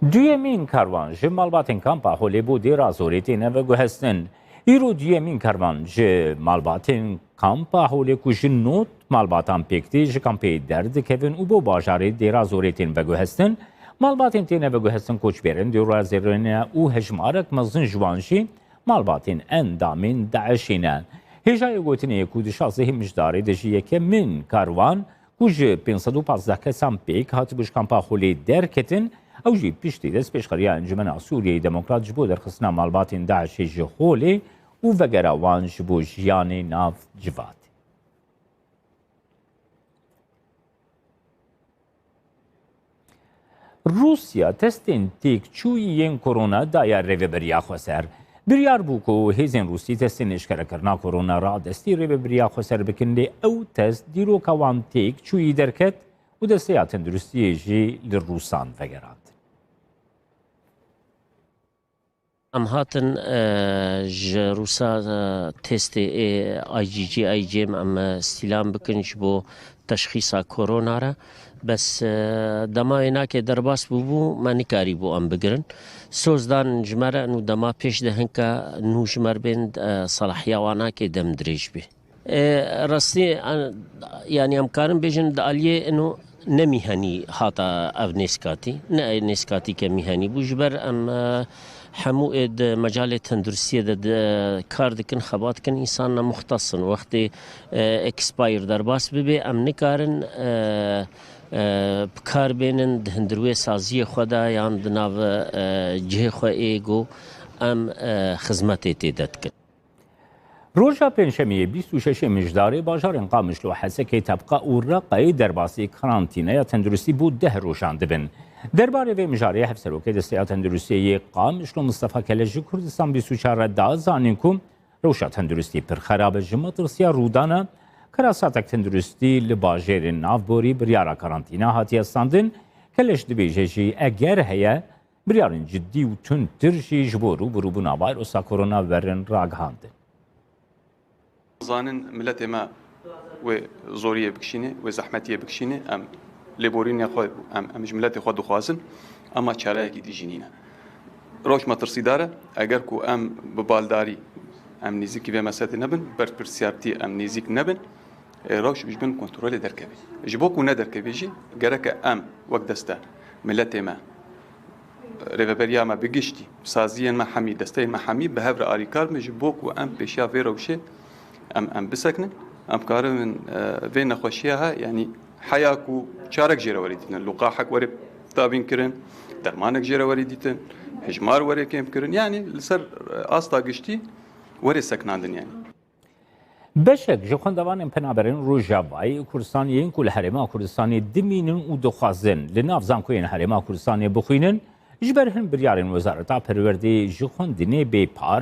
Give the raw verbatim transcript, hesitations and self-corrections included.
Duyemîn karwan ji malbatên Kampa Holê bo Dêra Zorê têne veguhestin. Îro duyemîn karwan ji malbatên Kampa Holê ku ji nod malbatan pêk tê, ji kampê derdikevin û bo bajarê Dêra Zorê tên veguhestin. Malbatên têne veguhestin koçberên Dêra Zorê ne û hejmarek mezin ji wan jî malbatên endamên DAIŞê ne. Hêjayê gotinê ye ku di şazdehê Mijdarê de ji yekemîn karwan ku ji pênc sed û pazdeh kesan pêk hatibû ji Kampa Holê derketin, ew jî piştî destpêşxeriya Encûmena Sûriyeyê Demokrat ji bo derxistina malbatên DAIŞê ji holê û vegera wan ji bo jiyanê nav civatê. Rûsya testên têkçûyî yên korona daye Rêveberiya Xweser. Biryar bû ku hêzên Rûsî testên eşkerekirina korona radestî Rêveberiya Xweser bikin, lê ew test dîroka wan têkçûyî derket û Desteya Tenduristiyê jî li Rûsan vegerand. Em hatin, e, ji Rûsa, e, testê ê I G G, I G M em, e, stîlan bikin ji bo teşxîsa korona re. Bes, e, dema wê nake derbas bûbû, me nikarîbû em bigirin. Soz dan ji me re, nû dema pêş de hinka nû ji me re bên, e, salahiya wan nake dem dirêj bê. E, rastî, e, yanî em karin bêjin di aliyê ino ne mîhenî hata ev nêskatî, ne nêskatî ke mîhenî bû. Ji ber em, e, hemû ê di mecalê tenduristiyê de, de kar dikin, xebat dikin, însan ne muxtes in. Wextê, e, expire derbas bibe, em nikarin, e, e, bi kar bênin di hundirwê saziyê xwe de yan di nav, e, cihê xwe ê ku em, e, xizmetê tê de dikin. Roja Pêncşemiyê bîst û şeş Mijdarê bajarên Qamişlo, Hesekê, Tebqa û Reqayê derbasî karantîneya tenduristî bo deh rojan dibin. Derbarê vê mijarê hevserokê Desteya Tenduristiyê yê Qamişlo Mistefa Keleş ji Kurdistan bîst û çar re da zanîn ku rewşa tenduristî pir xerab e. Ji metirsiya rûdana kerasatek tenduristî li bajêrên navborî biryara karantîna hatiye standin. Keleş dibêje jî eger heye, biryarên cidî û tundtir jî ji bo rûbirûbûna vayrusa korona werin ragihandin. Zanin miletê me wê zoriyê bikişîne, wê zehmetiyê bikişîne, em lêborînê xwe, em, em ji miletê xwe dixwazin, ema çareyekî dî jî nîne. Rewş metirsîdar e, eger ku em bi baldarî, em nêzîkî vê meselê nebin, berpirsiyartî em nêzîk nebin, e, rewş ji bin kontrolê derkeve. Ji bo ku nederkeve jî, gereke em wek deste, miletê me, rêveberiya me bi giştî, saziyên me hemî, desteyên me hemî bi hev re alîkar bin, ji bo ku em pêşiya vê rewşê em, em bisekinin, em karibin, e, vê nexweşiya he, yanî heya ku çarek jê re werê dîtin, luqaxek werê dabîn kirin, dermanek jê re werê dîtin, hejmar werê kêm kirin, yanî li ser, e, asta giştî werê sekinandin yanî. Beşek ji xwendevanên penaberên Rojavayê Kurdistanê yên ku li Herêma Kurdistanê dimînin û dixwazin li nav zankoyên Herêma Kurdistanê bixwînin, ji ber hin biryarên Wezareta Perwerdeyê ji xwendinê bê par